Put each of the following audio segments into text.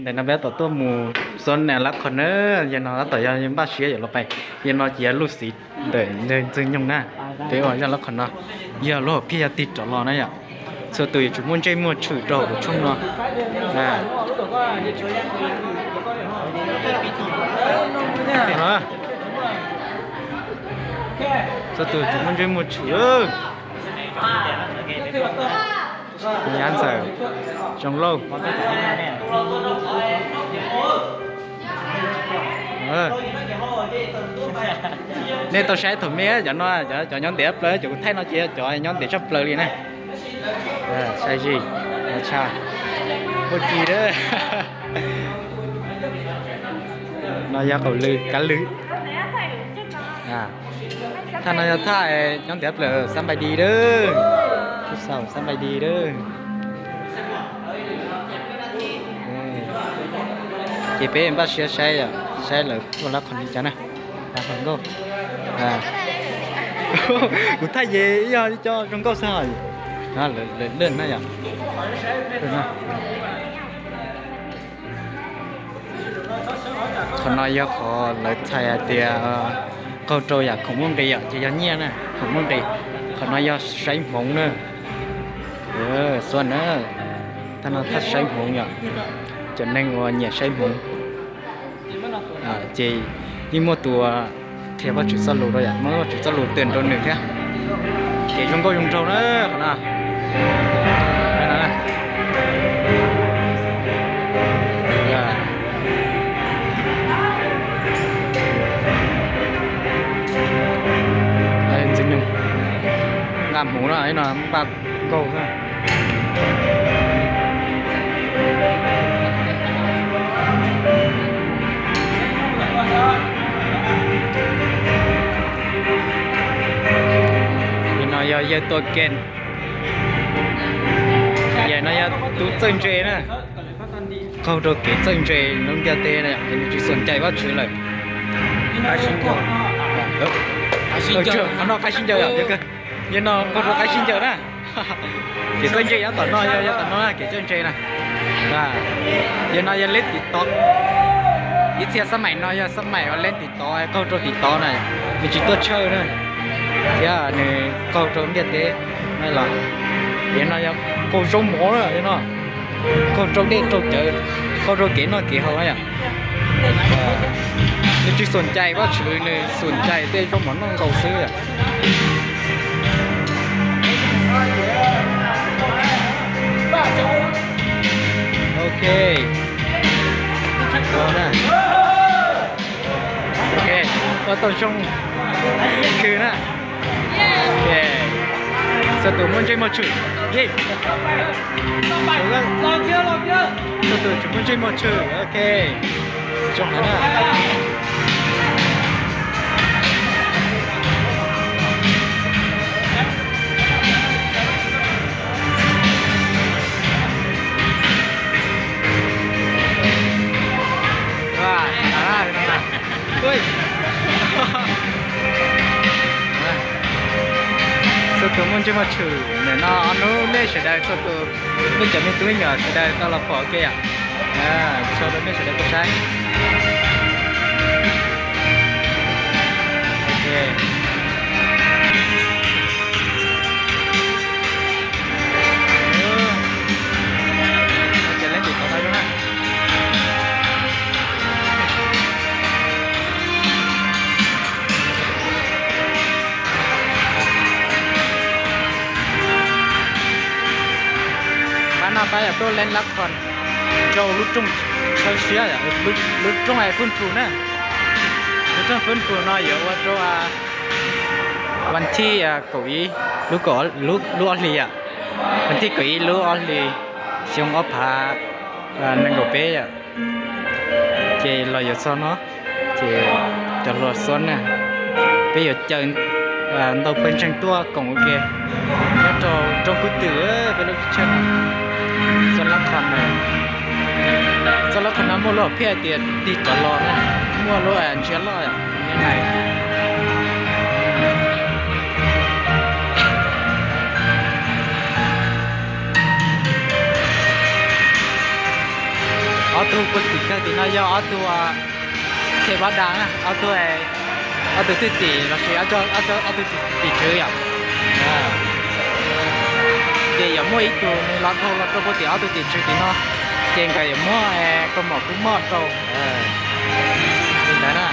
Ntawm no peb tab tom tuaj mus xub na lab qhov na, yog no tab tom yog npaj siab yuav los pais, yog no ces yog lub xim ntawm Ntxwg Nyoog na. Peb ua zaj lab qhov no, yog lub hom phiaj yog tig rov los na yom. Txhua tus yuav tsum muaj ntsej muag tshwm rau hauv tshooj no. Txhua tus yuav tsum muaj ntsej muag tshwm. Nyab Ntxawm, Zoo Lauj. Nej tau saib thaum me cov no, cov nyob ntev tshaj plaws, cov kuv thaij no ces yog cov nyob ntev tshaj plaws li na. Saib zis, no tshaj, puj ci. No yog qaum lw, kav lw. Thaj no yog thaj nyob ntev tshaj plaws, xab npais di lawm. Xab npais di lawm. Ces peb npaj siab saib, saib lawv ua lab qhov li cas na. Hluas nkauj. Kuv thaij ces yog cov zoo nkauj xwb. Lawv lej na yom. Qhov no yog qhov lawv txhais hais tias qaug rau yam khoom muaj nqis yom, ces yog nyiaj na, khoom muaj nqis. Qhov no yog saib hmoov na. Xua na, thaj no thaj saib hmoov yom. Cov neeg uas nyiam saib hmoov ces yeej muaj tus qhia Vajtswv txoj lus rau yom, muaj Vajtswv txoj lus twm rau nws thiab. Ces zoo nkauj zoo nraug na qhov no. Ntxwg Nyoog nqa hmoov no, no npaj nkaug na. Nim no yog yawg Tua Kem. Yawg no yog tus txawj ntse na. Qaug rau kev txawj ntse lub ntiaj teb na, nws tsis xom cai Vajtswv lawm. Qhov no qaib sib ncaws yom, yawg no qaug rau qaib sib ncaws na. Kev txawj ntse yog tom no, yog tom no kev txawj ntse na. Yawg no yog leb tiv tov. Ib txhia xab maim no yog xab maim uas leb tiv tov, qaug rau tiv tov na, nws tsis tuaj tshawj na, thiab nws qaug rau ntiaj teb na los. Yawg no yog qaug zaub mov na, yawg no qaug rau dej rau cawv, qaug rau kev noj kev haus na yom. Nws tsis xom cai Vajtswv, nws xom cai tej zaub mov noj nkaus xwb yom. Ok. Ok, ua tau zoo khw na. Ok, txhua tus muaj ntsej muag tshwm. Txhua tus tsis muaj ntsej muag tshwm. Ok, zoo heev na. Txhua tus muaj ntsej muag tshwm, nim no ob hnub nej sawv daws txhua tus, nej cov me tub me nyuam sawv daws tau los pom ua ke yom. Tso rau nej sawv daws tau saib. Ces leej twg tau tau zoo na. Pab no pab yog tuaj leej lab qhos rau lub rooj tshawb siab, lub rooj Fwj Nrhu na. Lub rooj Fwj Nrhu no yuav ua rau vas thib kaum ib, lub ob hlis yom, vas thib kaum ib lub ob hlis xyoo ob phav nees nkaum peb yom. Ces los yuav txog no, ces cov hluas Xuab na, peb yuav caw ntau pawg ntseeg tuaj koom ua ke nyob rau rooj kwv twm peb lub teb chaws no. Txoj lab qhos no, txoj lab qhos no muaj lub hom phiaj tias tig rov los na, muaj lub ntsiab loj yom, li no. Ob tug puag tim kawg tim no yog ob tug Khe Pab Das na, ob tug, ob tug thwj tim los sis ob tug tim tswv yom. Ces yuav muaj ib tug nws los dhau los rau puag tim ob tug tim tswv tim no, ces nkawd yuav muab kaus mom kub moj rau li ntawd na.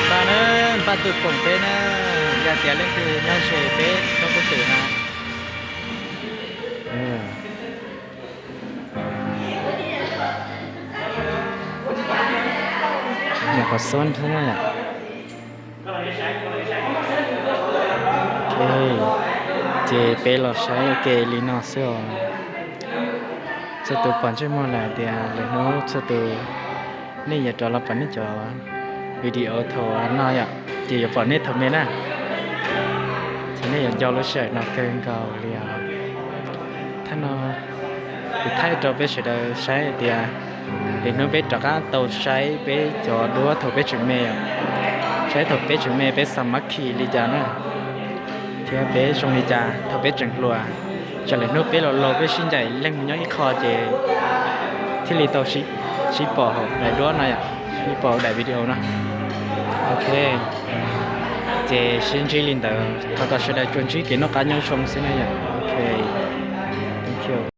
Npaj na, npaj tuaj koom peb na, yog tias leej twg nyob ze peb tsob kub twm na. Nyuam qhuav xub xwb na yom. Ok, ces peb los saib ua ke li no xwb os. Txhua tus pom ntsej muag lawm hais tias lwm hnub txhua tus nej yuav rov los pom nej cov video thaum no yom, ces yuav pom nej thaum me na. Ces nej yuav nco lub sij hawm no kawg nkaus li os. Thaj no kuv thaij rau peb sawv daws saib hais tias lwm hnub peb rov qab tau saib peb cov duab thaum peb tseem me, saib thaum peb tseem me peb xa mab khi li cas na, thiab peb zoo li cas thaum peb tseem hluas. Tsam lwm hnub peb laus laus peb sib ncaim leeg mus nyob ib qho ces thiaj li tau sib pom hauv daim duab no yom, sib pom hauv daim video no. Ok, ces sib ntsib li ntawd, thov kom sawv daws tsuas ntsib kev noj qab nyob zoo xwb na yom. Ok.